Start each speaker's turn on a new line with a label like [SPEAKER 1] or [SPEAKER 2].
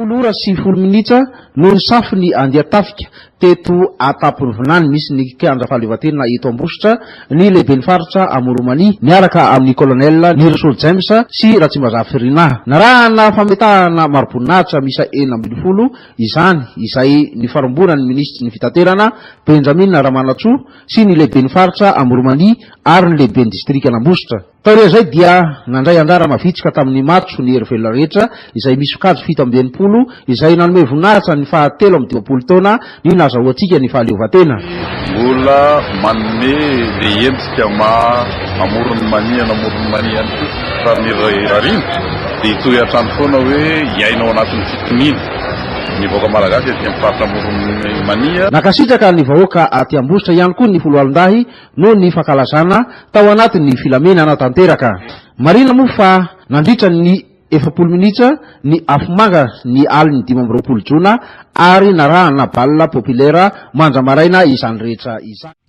[SPEAKER 1] 10 ora sy 10 minitra no nisafo ny andian-tafika teto Antamponivinany misy ny kianja fahaleovantena eto Ambositra ny lehiben'ny faritra Amoron'i miaraka amin'ny Colonel Nirosolo James sy Ratsimbazafy Rinah. Narahana fametahana mari-boninahitra miisa 16 izany izay nifarimbonan'ny minisitry ny fitaterana Benjamin Ramanantsoa sy ny lehiben'ny faritra Amoron'i ary ny lehiben'ny distrikan'Ambositra. Taorian'izay dia nandray anjara mavitrika tamin'ny matso ny hery velona rehetra izay misy sokajy 67 izay nanome voninahitra ny faha 53 taona ny nahazahoantsika ny fahaleovantena.
[SPEAKER 2] Mbola manome le endrika maha amoron'ny mania an'Amoron'i Mania ihany koa fa ny irariana dia hitohy hatrany foana hoe hiaina ao anatin'ny fitoniana ny vahoaka malagasy aty amin'ny faritra Amoron'i Mania.
[SPEAKER 1] Nankasitraka ny vahoaka aty Ambositra ihany koa ny foloalindahy noho ny fankalazana tao anatin'ny filaminana tanteraka. Marihina moa fa nandritra ny 40 minitra ny afomanga ny alin'ny 25 jona ary narahana bal populaire mandra-maraina izany rehetra izany.